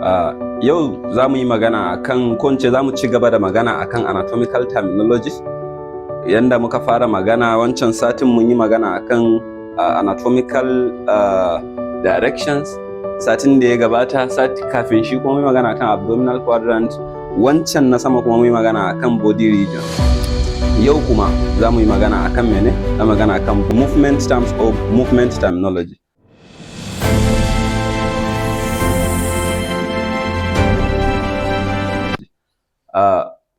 Yau za mu yi magana akan, ko in ce za mu ci gaba da magana akan anatomical terminologies. Yanda muka fara magana wancan satin, mun yi magana akan anatomical directions. Satin da ya gabata, sati kafin shi kuma, mun yi magana akan abdominal quadrant. Wancan na sama kuma mun yi magana akan body region. Yau kuma za mu yi magana akan mene? Za mu magana akan movement terms or movement terminology.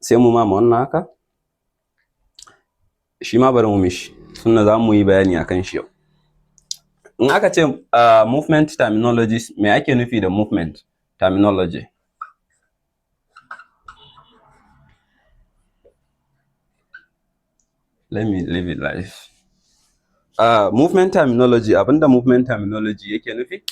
Sai mu mama wannan haka, shi ma bari mu mishi sunna, za mu yi bayani akan shi yau. In aka ce movement terminologies, me ake nufi da movement terminology? Let me leave it like this. Movement terminology, abinda movement terminology yake nufi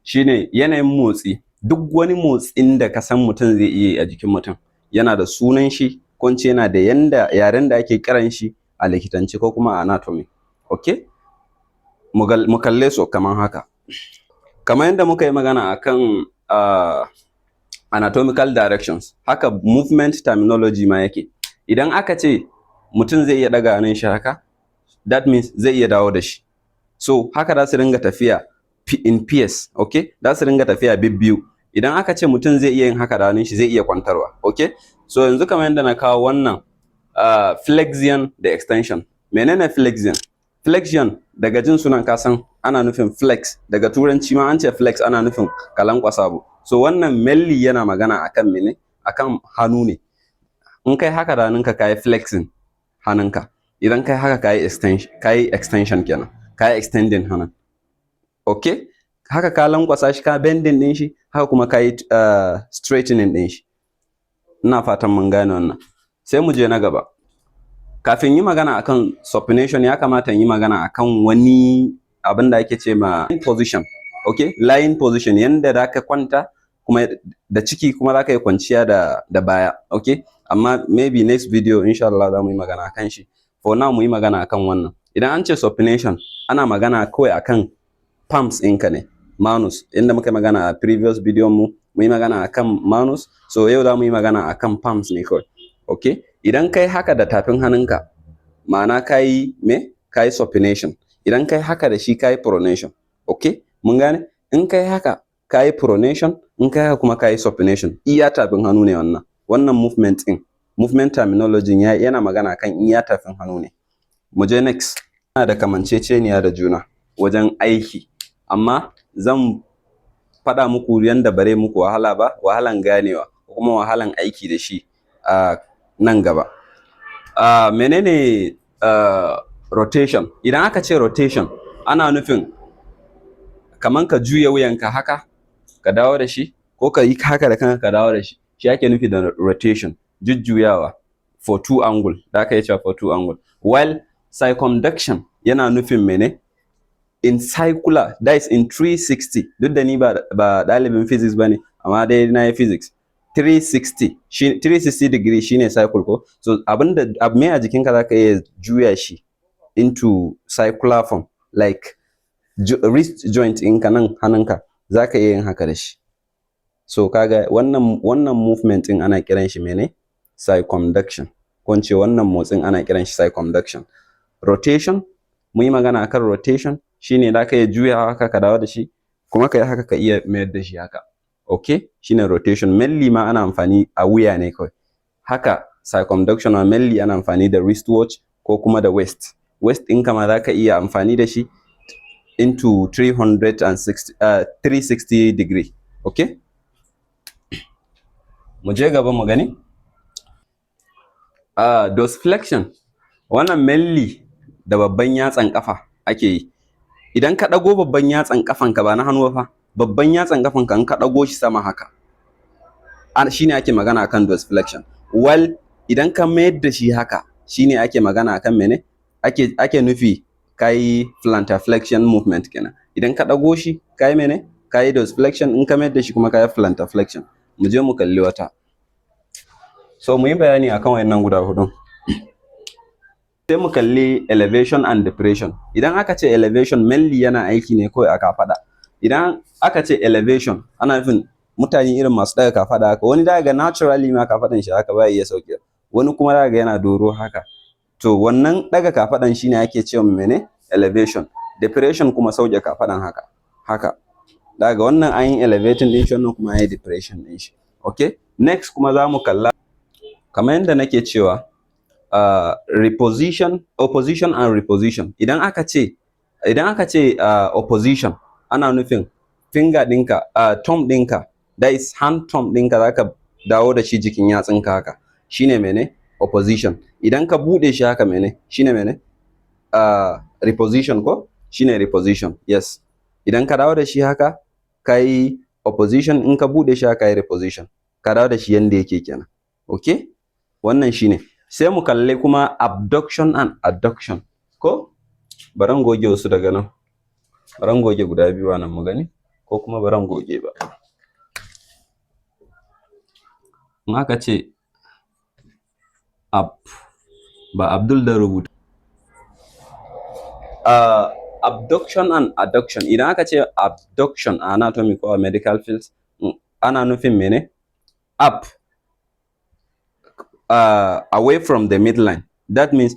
shine yanayin motsi. Duk wani motsin da ka san mutum zai iya yi a jikin mutum yana da sunan shi, ko in ce yana da yanda yaren da ake kiran shi a likitance ko kuma a anatomy. Okay, mu kalle su kaman haka. Kamar yadda muka yi magana akan anatomical directions, haka movement terminology ma yake. Idan aka ce mutum zai iya ɗaga hannun shi haka, that means zai iya dawo da shi. So haka za su ringa tafiya in pairs, okay? Za su ringa tafiya bibbiyu. Idan aka ce mutum zai iya yin haka da hannun shi, zai iya kwantarwa, okay? So yanzu kamar yadda na kawo wannan flexion da extension. Menene flexion? Flexion, daga jin sunan ka san ana nufin flex. Daga Turanci ma an ce flex ana nufin ka lankwasa abu. So wannan mainly yana magana akan mene? Akan hannu ne. In kai haka da hannunka, kayi flexing hannunka. Idan kai haka, kayi extension, kayi extension kenan, kayi extending hannun, okay? Haka ka lankwasa shi, ka bending din shi, haka kuma kayi straightening din shi. Ina fatan mun gane wannan. Sai mu je na gaba. Kafin yi magana akan supination, ya kamata in yi magana akan wani abin da ake ce ma position, okay? Lying position, yanda da ka kwanta kuma da ciki, kuma za ka yi kwanciya da baya, okay? Amma maybe next video, insha Allah, za mu yi magana akan shi. For now, mu yi magana akan wannan. Idan an ce supination, ana magana kawai akan palms ɗinka ne, manus. Inda muka yi magana a previous video mu, mu yi magana akan manus. So yau za mu yi magana akan palms ne kawai, okay? Idan kai haka da tafin hannunka, ma'ana kayi me? Kayi supination. Idan kai haka da shi, kayi pronation, okay? Mun gane? In kai haka, kayi pronation. In kai haka kuma, kayi supination. Iya tafin hannu ne wannan. Wannan movement din, movement terminology ya yana magana kan iya tafin hannu ne. Mu je next. Yana da kamanceceniya da juna wajen aiki, amma zan faɗa muku yanda bare muku wahala ba, wahalan ganewa ko kuma wahalan aiki da shi a nan gaba. Menene rotation? Idan aka ce rotation, ana nufin kaman ka juya wuyanka haka ka dawo da shi, ko ka yi haka da kanka ka dawo da shi. Shi ake nufi da rotation, jujjuyawa for two angle, da aka yi cewa for two angle. While circumduction yana nufin mene? In circular, that is in 360. Duk da ni ba ɗalibin physics ba ne, amma dai na yi physics. 360 shi, 360 degree shine cycle ko? So abinda abu me a jikinka zaka iya juya shi into circular form, like wrist joint ɗinka nan, hannunka zaka iya yin haka da shi. So kaga wannan movement ɗin ana kiran shi mene? Circumduction. Ko in ce wannan motsin ana kiran shi circumduction. Rotation, mun yi magana akan rotation, shine zaka iya juya haka ka dawo da shi, kuma ka yi haka ka iya mayar da shi haka, okay? Shine rotation. Mainly ma ana amfani a wuya ne kawai. Haka circumduction ma mainly ana amfani da wristwatch ko kuma da waist. Waist ɗinka ma zaka iya amfani da shi into 360, 360 degree, okay? Mu je gaba mu gani. Dorsiflexion, wannan mainly da babban yatsan kafa ake yi. Idan ka ɗago babban yatsan kafanka, ba na hannu ba fa, babban yatsan kafanka, in ka ɗago shi sama haka, shine ake magana akan dorsiflexion. While idan ka mayar da shi haka, shine ake magana akan mene? Ake nufi kayi plantar flexion movement kenan. Idan ka ɗago shi, kayi mene? Kayi dorsiflexion. In ka mayar da shi kuma, kayi plantar flexion. Mu je mu kalli wata. So mu yi bayani akan wayannan guda hudun. Sai mu kalli elevation and depression. Idan aka ce elevation, mainly yana aiki ne kawai a kafaɗa. Idan aka ce elevation, ana nufin Mutane irin masu ɗaga kafaɗa haka, wani da ga naturally ma kafaɗan shi haka, ba iya sauke. Wani kuma da ga yana doro haka. To, wannan ɗaga kafaɗan shine ake cewa mene? Elevation. Depression kuma sauke kafaɗan haka haka. Daga wannan an yi elevating din shi, wannan kuma an yi depression din shi. Okay, next kuma za mu kalla kamar yadda nake cewa reposition, opposition and reposition. Idan aka ce opposition, ana nufin finger ɗinka, thumb ɗinka, that is hand thumb ɗinka, zaka dawo da shi jikin yatsunka haka, shine mene? Opposition. Idan ka buɗe shi haka, mene? Shine mene? Reposition, ko? Shine reposition, yes. Idan ka dawo da shi haka, ka yi opposition. In ka buɗe shi haka, ka yi reposition, ka dawo da shi yanda yake kenan. Okay, wannan shine. Sai mu kalli kuma abduction and adduction, ko? Baran goge wasu daga nan, baran goge guda biyu nan mu gani, ko kuma baran goge ba. In aka ce ab, ba Abdul da rubuta. Abduction and adduction. Idan aka ce abduction a anatomy ko a medical fields, ana nufin mene? Up, away from the midline. That means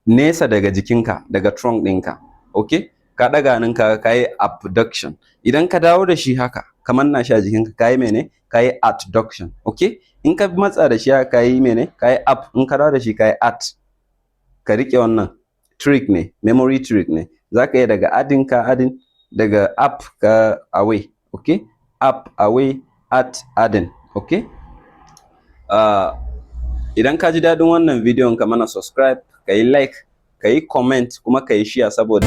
nesa daga jikinka, daga trunk ɗinka. Okay, ka ɗaga hannunka, ka yi abduction. Idan ka dawo da shi haka, kamar na shi a jikinka, ka yi mene? Ka yi adduction. Okay, in ka matsa da shi haka, ka yi mene? Ka yi up. In ka dawo da shi, ka yi ad. Ka riƙe wannan, trick ne, memory trick ne. Za ka iya daga adding ka adding, daga up ka away. Okay, up, away, at, adding. Okay, idan ka ji daɗin wannan bidiyon, ka mana subscribe, ka yi like, ka yi comment, kuma ka yi share saboda